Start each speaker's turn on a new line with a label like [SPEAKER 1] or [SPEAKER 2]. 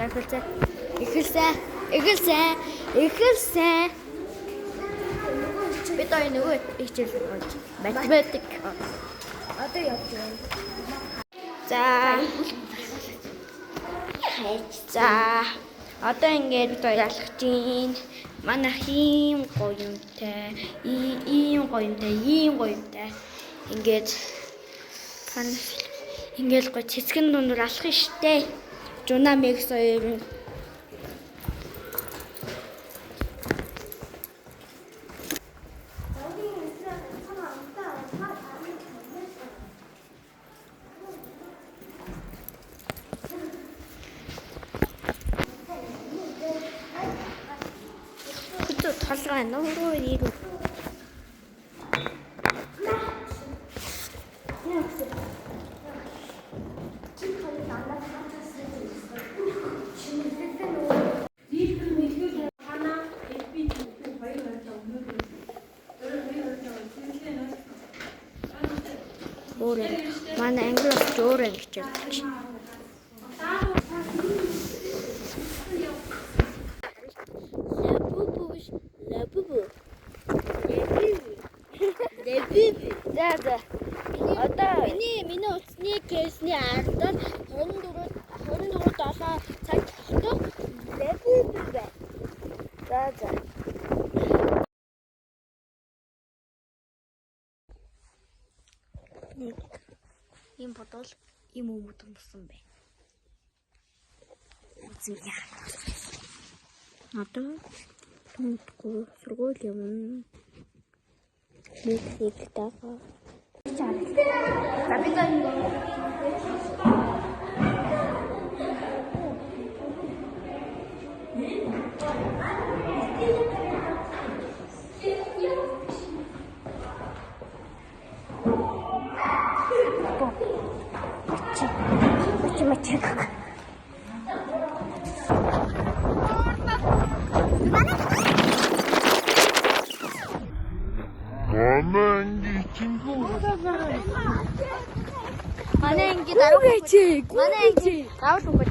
[SPEAKER 1] За, эхэлсэн. Эхэлсэн. Эхэлсэн. Эхэлсэн. Бид хоёр нөгөө хичээл болж математик.
[SPEAKER 2] Одоо явж байна.
[SPEAKER 1] За. За. Одоо ингээд бид хоёр алхаж гин. Манайх ийм гоё юмтай, ийм гоё юмтай, ийм гоё юмтай. Ингээд ингээд гоё цэцгэн дундуур алхах штэ. Жуна мэгс хоёр нь 그쪽 толгой нуруу ирүү. Өөр манай англи бас өөр анги хичээл болж байна. Лабубу биш, лабубу. Лабубу. За за. Одоо миний утасны кейсний ард нь 24 24 7 цаг тогтох лабубу байна. За за. Нэг ийм бодвол ийм өмд өмсөн байна. Үзэн яа. Одоо тунтгүй сургууль явна. Нэг хэвтайгаа. За би Мачи мачи.
[SPEAKER 3] Манай анги чингүү.
[SPEAKER 1] Манай анги дараа манай анги заавал хөнгөж.